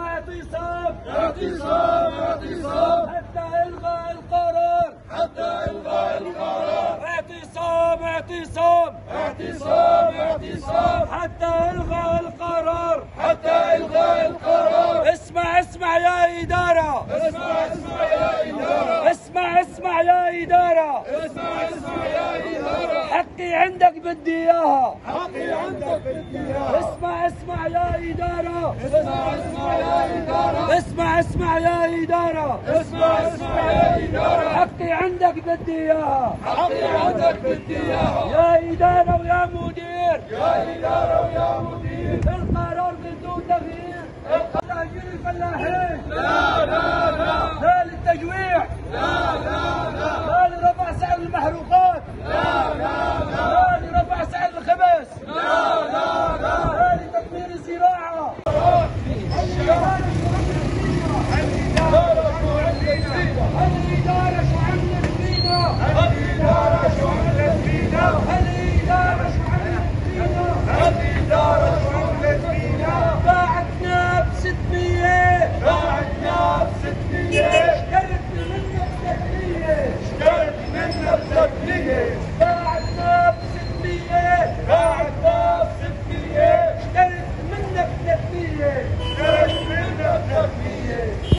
اعتصام اعتصام اعتصام اعتصام حتى إلغاء القرار. حتى إلغاء القرار. اعتصام اعتصام اعتصام اعتصام حتى إلغاء القرار. حتى إلغاء القرار. اسمع اسمع يا إدارة. اسمع اسمع يا إدارة. اسمع اسمع يا إدارة. اسمع اسمع يا إدارة. حقي عندك بدي إياها. حقي عندك بدي إياها. اسمع اسمع يا إدارة. اسمع اسمع يا إدارة. اسمع اسمع يا إدارة. اسمع اسمع يا إدارة. حقي عندك بدي إياها. حقي عندك بدي إياها. يا إدارة ويا مدير. يا إدارة ويا مدير. القرار بدون تغيير. تأجيل الفلاحين.